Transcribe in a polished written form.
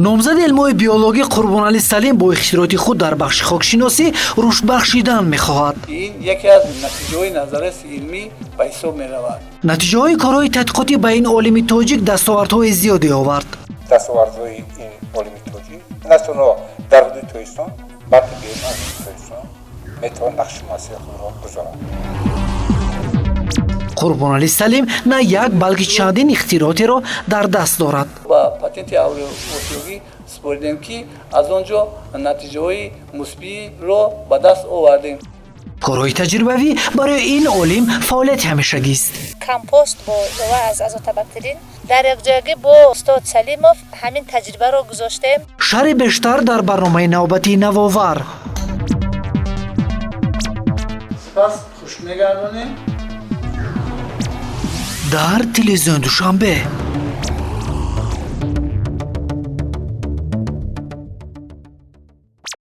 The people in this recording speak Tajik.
Номзади илмҳои биологӣ Қурбоналӣ Салим бо ихтироти худ дар бахши хокшиносӣ рушд бахшидан мехоҳад. Ин яке аз натиҷаҳои назарраси илмӣ ба ҳисоб меравад. Натиҷаҳои корҳои тадқиқотӣ ба ин олими тоҷик дастовардҳои зиёде овард. Дастовардҳои ин олими тоҷик на танҳо дар ҳудуди Тоҷикистон, балки берун аз ҳудуди Тоҷикистон метавон нақши муассири худро гузорад. Қурбоналӣ Салим на як, балки чандин ихтиротеро дар даст дорад. Ба патенти авруосиёгӣ супоридем, ки аз он ҷо натиҷаҳои мусбиро ба даст овардем. Корҳои таҷрибавӣ барои ин олим фаъолияти ҳамешагист. Компост бо илова аз азотобактерин дар якҷоягӣ бо устод Салимов ҳамин таҷрибаро гузоштем. Шарҳи бештар дар барномаи навбатии «Навовар». Сипас хушк мегардонем. Дар Телевизиони Душанбе.